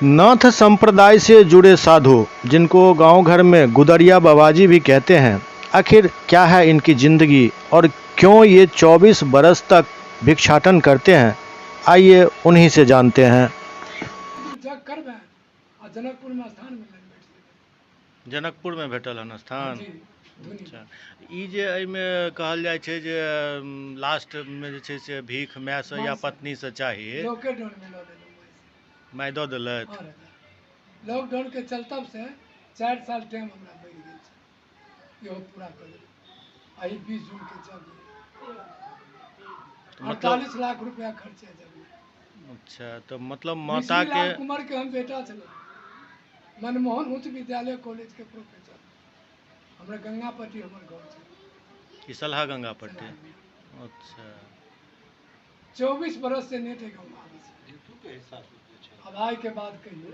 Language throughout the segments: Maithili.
नाथ संप्रदाय से जुड़े साधु, जिनको गांव घर में गुदरिया बाबाजी भी कहते हैं, आखिर क्या है इनकी ज़िंदगी और क्यों ये 24 बरस तक भिक्षाटन करते हैं, आइए उन्हीं से जानते हैं। जग करबै आ जनकपुरमे स्थान मिलल बैठ जेबै। जनकपुरमे भेटल हन स्थान? जी, धुनी। अच्छा, ई जे एहिमे कहल जाइ छै जे लास्टमे जे छै से भीख मायसँ या मायसँ। पत्नीसँ चाही। लॉकडाउनमे लऽ लेलहुँ मायसँ। माय दऽ देलथि? हँ दादा, लॉकडाउनके चलतब से 4 साल टाइम हमरा बढ़ि गेल छै, इहो पूरा कऽ देबै। एहि 20 जूनके जग। मतलब 48 लाख रुपया खर्च है जगमे। अच्छा, तऽ मतलब माताके मिश्री कुमार के हम बेटा छलहुँ, मनमोहन उच्च विद्यालय कॉलेज के प्रोफेसर। हमरा गंगापट्टी हमर घर छै। ई सलहा गंगापट्टी? अच्छा। 24 बरस से नेट गाँव आबै छै। अब आइ के बाद कहियौ।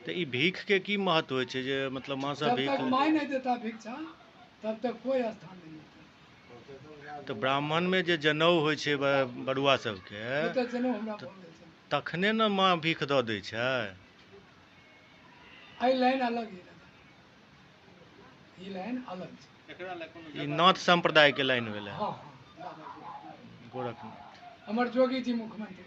तऽ ई भीखके की महत्व होइ छै जे मतलब माँसँ जब भीख तक माय नहीं देता भिक्षा तब तक कोई स्थान नहीं मिलता। तऽ ब्राह्मणमे जे जनउ होइ छै बरुआ सबके, ओ तऽ जनउ हमरा भऽ गेल छै। तखने ने माँ भीख दऽ दै छै। एहि लाइन अलग है दादा, ई लाइन अलग छै। ई नाथ सम्प्रदायके लाइन भेलै? हँ हँ, बाबा गोरखनाथ। हमर जोगी जी मुख्यमंत्री।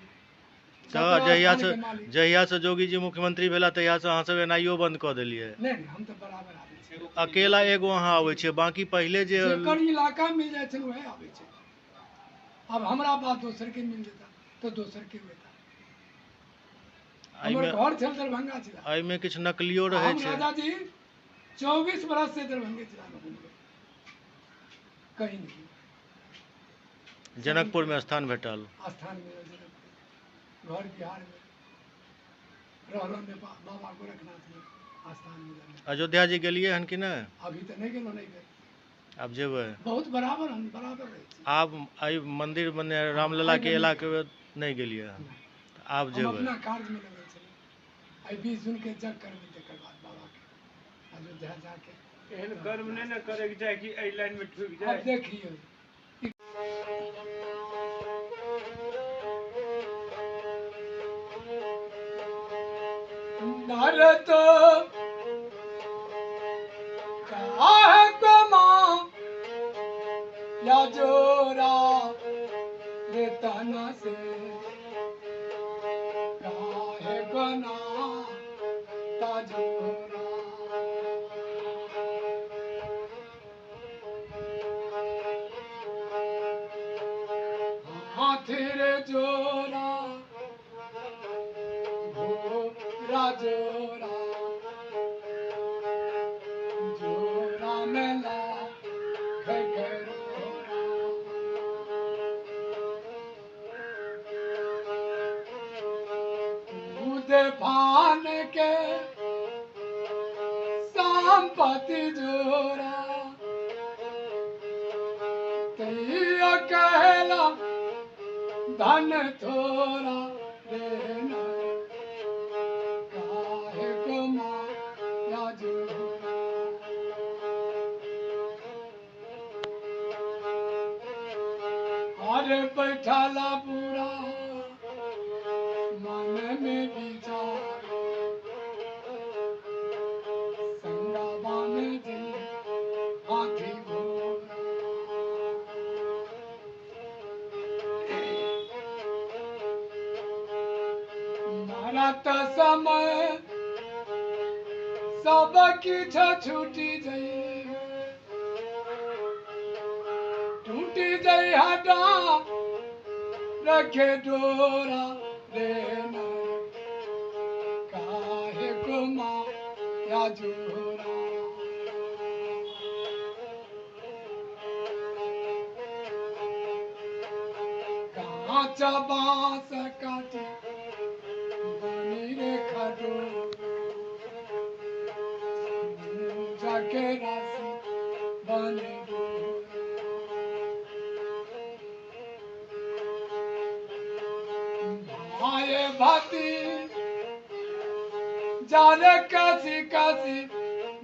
तऽ 17 जहियासँ स्थानके मालिक। जहियासँ जोगी जी मुख्यमंत्री भेला तहियासँ अहाँ सब एनाइयो बन्द कऽ देलियै? नहि नहि, हम तऽ बराबर आबै छी। अकेला एगो अहाँ आबै छियै, बाकी पहिले जे जेकर इलाका मिल जाइ छै वएह आबै छै। आब हमरा बाद दोसरके मिल जेता तऽ दोसरके होता। हमर एहिमे घर छल दरभंगा जिला। एहिमे किछु नकलियो रहै हम छै। राजा जी 24 बरस से दरभंगे जिलामे घुमबै, कहीं नहीं। जनकपुरमे स्थान भेटल? स्थान मिलल जनकपुर, घर बिहारमे रहलहुँ, नेपाल बाबा गोरखनाथमे स्थान मिलल। अयोध्या जी गेलियै हन कि नहि? अभी तऽ नहि गेलहुँ, नहि गेल। आब जेबै? बहुत बराबर, हम बराबर रहै छी। आब एहि मन्दिर मने रामललाके एलाके बाद नहि गेलियै हन? आब हम जेबै? अपना कार्यमे लगल छलहुँ। एहि 20 जूनके जग करबै, तकर बाद बाबाके अयोध्या जाके। एहन कर्म नहि ने करैके चाही कि एहि लाइनमे ठुकि आब जाय। देखियौ। नरत काहे कमा या जोरा रे तना से, काहे गना ता जोरा। हाथ रे जोरा, घोरा जोरा, जोरा मेला खगरोरा। कूद फान के संपत्ति जोरा, तैयो कहला धन थोड़ा देना, काहे को माया जोरा। अरे बैठला बुरा मन में विचार, संगावा में जी हाथी घोड़ा। मरत समय सब किछु छूटी जाइ, टूटी जाइ हटा रखे डोरा देना, काहे को माया जोरा। कांचा बांस काटी बनी रे खडो, जाके राशि बने डोरा। भाई भाती जाने कैसी कैसी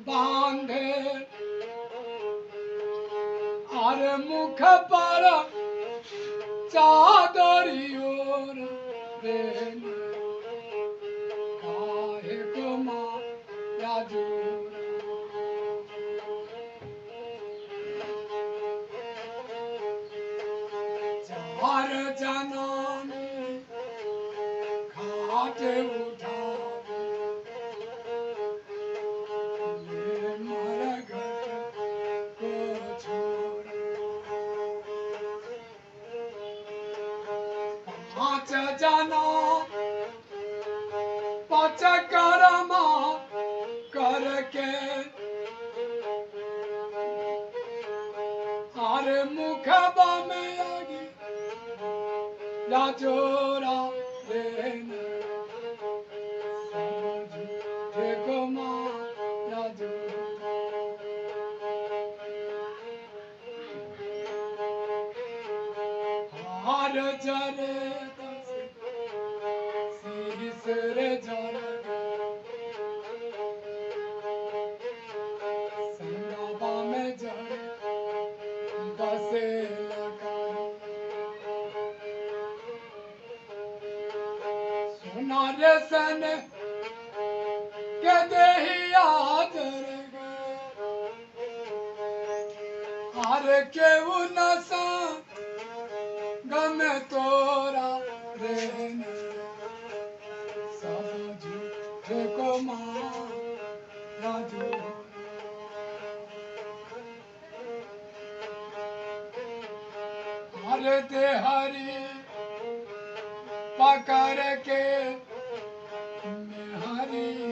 बांधे, अरे मुख पर चादरी और देना, घाट उठावे ले मरघट को छोड़ा। पाँच जना पाँच करमा करके आरे मुखबा में आगी राजोरा रेन सब झूठे को माँ राजोरा। हार जरे दस शीस रे जर संगवा में जर बसे लगा सोना रे सन के देहिया जर गए हार के नसा गम तोरा रे सब झूठे को माँ राजू। हर दे हरी पकड़ के हरी